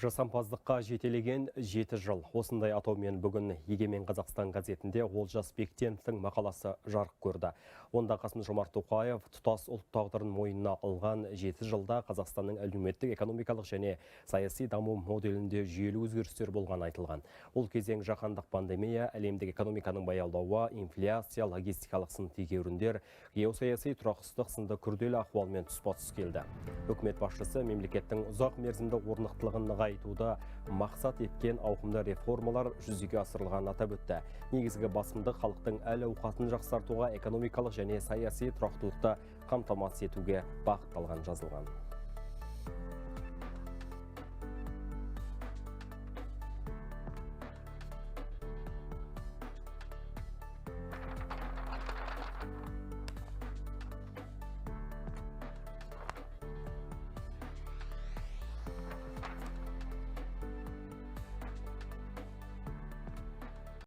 Жасампаздыққа жетелеген 7 жыл. Осындай атаумен бүгін «Егемен Қазақстан» газетінде Олжас Бектеновтің мақаласы жарық көрді. Онда Қасым Жомарт Тоқаев тұтас ұлт тағдырын мойнына алған 7 жылда Қазақстанның әлеуметтік, экономикалық және саяси даму моделінде жүйелі өзгерістер болғаны айтылған. Бұл кезең жаһандық пандемия, әлемдік экономиканың баяулауы, инфляция, логистикалық сын тегеуріндер, геосаяси тұрақсыздық сынды күрделі ахуалмен тұспа-тұс келді. Үкімет басшысы мемлекеттің ұзақ мерзімді орнықтылығын нығайтуды мақсат еткен ауқымды реформалар жүзеге асырылғанын атап өтті. Негізгі басымдық халықтың әл ауқатын жақсартуға, экономикалық және саяси тұрақтылықты қамтамасыз етуге бағытталған жазылған.